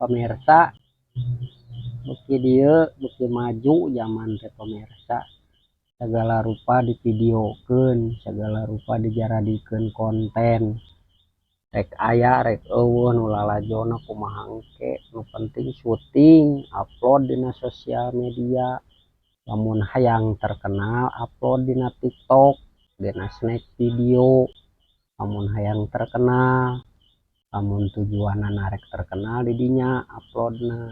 Pemirsa, beuki dieu beuki maju zaman teh, pemirsa. Sagala rupa divideokeun, sagala rupa dijaradikeun konten, rek aya rek euweuh nu lalajonna kumaha engke, nu penting syuting, upload dina sosial media. Lamun hayang terkenal, upload dina TikTok, dina Snack Video. Lamun hayang terkenal, lamun tujuanana rek terkenal, di dinya uploadna.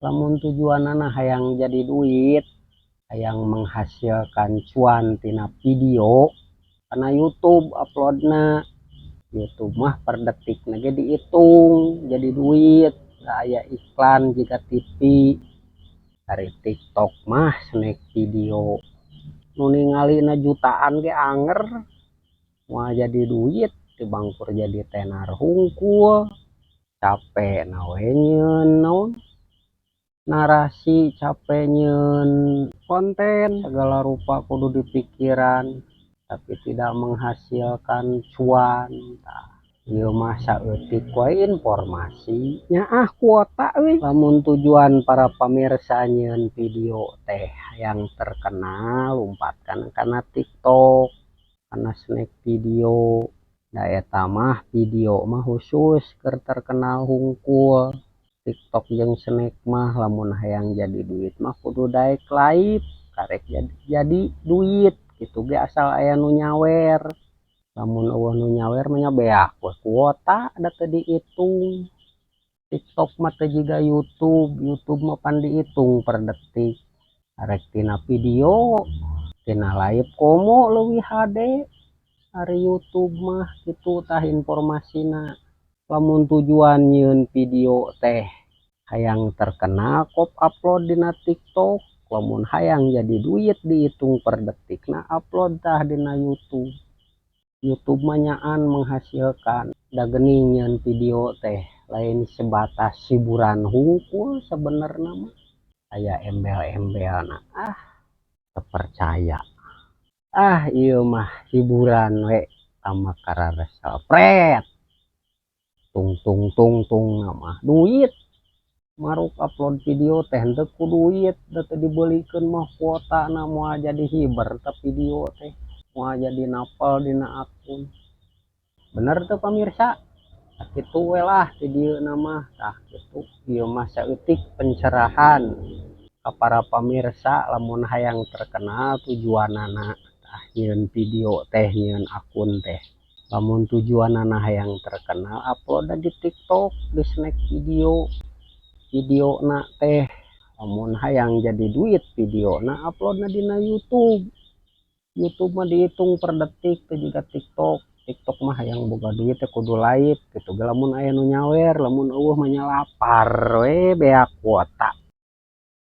Lamun tujuanana hayang jadi duit, hayang menghasilkan cuan tina video, kana YouTube uploadna. YouTube mah per detikna ge diitung jadi duit, da aya iklan jiga TV. Ari TikTok mah, Snack Video, nu ningalina jutaan ge anger moal jadi duit, tibangkur jadi tenar hungkul. Capena we nyieun naon, narasi, cape nyieun konten, sagala rupa kudu dipikiran, tapi tidak menghasilkan cuan. Tah, ieu mah saeutik wae informasi. Nyaah kuota euy. Lamun tujuan para pamirsa nyieun video teh hayang terkenal, lumpatkan kana TikTok, kana Snack Video, da eta mah video mah khusus keur terkenal hungkul. TikTok jeung Snack mah lamun hayang jadi duit mah kudu daek live, karek jadi duit kitu ge asal aya nu nyawer. Lamun euweuh nu nyawer mah nya beak we kuota, da teu diitung. TikTok mah teu jiga YouTube. YouTube mah pan diitung per detik, arek tina video, tina live, komo leuwih hade ari YouTube mah. Kitu tah informasina. Lamun tujuan nyieun video teh hayang terkenal, kop upload dina TikTok. Lamun hayang jadi duit, dihitung per detikna, upload tah dina YouTube. YouTube mah nyaan menghasilkan. Da geuning nyieun video teh lain sebatas hiburan hungkul, sebenarna mah aya embel-embelna. Ah, teu percaya ah, ieu mah hiburan we tama kararesel pret tung tung tung tung mah duit. Maruk upload video teh henteu ku duit, da teu dibeulikeun mah kuotana, moal jadi hiber tah video teh, moal jadi napel dina akun. Bener teu, pamirsa? Tah, kitu we lah ti dieu mah. Tah, kitu, ieu mah saeutik pencerahan ka para pamirsa. Lamun hayang terkenal tujuanana, tah, nyieun video teh, nyieun akun teh. Lamun tujuanana hayang terkenal, upload di TikTok, di Snack Video videona teh. Lamun hayang jadi duit videona, uploadna dina YouTube. YouTube mah dihitung per detik, teu jiga TikTok. TikTok mah hayang boga duit teh kudu live, kitu ge lamun aya nu nyawer. Lamun euweuh mah nya lapar we, beak kuota.